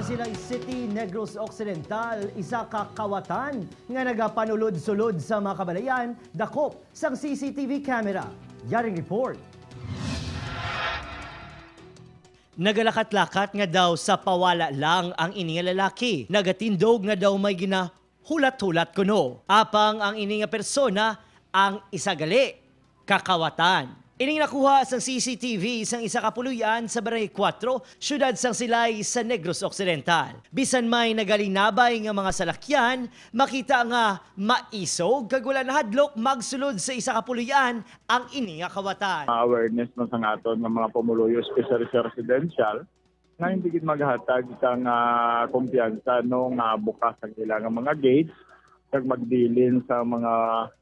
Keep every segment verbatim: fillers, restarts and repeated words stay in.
Silay City, Negros Occidental, isa ka kawatan nga nagapanulod-sulod sa mga kabalayan dakop sang C C T V camera. Yaring report. Nagalakat-lakat nga daw sa pawala lang ang ini nga lalaki. Nagatindog nga daw may ginahulat-hulat kuno. Apang ang ini nga persona ang isa gali ka kawatan. Ining nakuha sang C C T V sang isa ka puloy-an sa Barangay Cuatro, siyudad sang Silay sa Negros Occidental. Bisan may nagalinabay nga mga salakyan, makita nga maisog kag wala nahadlok magsulod sa isa ka puloy-an ang ini nga kawatan. Awareness man sang aton nga mga pumuluyo, especially sa residential, nga hindi gid maghatag sang ah, kumpiyansa, no, nga bukas ang ila nga mga gates kag magbilin sa mga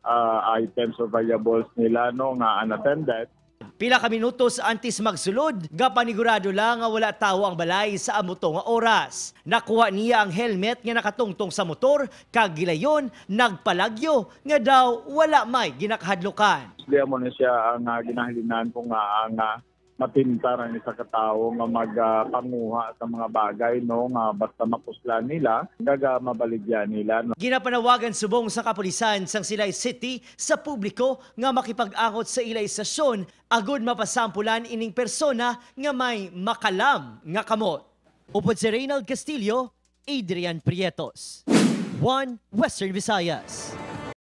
ah, items or valuables nila, no, nga unattended. Pila ka minutos antes magsulod, gapanigurado lang nga wala tawo ang balay sa amo to nga oras. Nakuha niya ang helmet nga nakatungtong sa motor kag gilayon nagpalagyo nga daw wala may ginakahadlukan. Di amo na siya ang ah, ginahalinan ko nga ang ah, mapintar ang isa ka tawo nga magapanguha sa mga bagay, no, nga basta mapuslan nila, kag ah, mabaligya nila, no. Ginapanawagan subong sa kapulisan sang Silay City sa publiko nga makipag-angot sa ila istasyon agud mapasampulan ining persona nga may makalam nga kamot. Upod si Reynald Castillo, Adrian Prietos, One Western Visayas.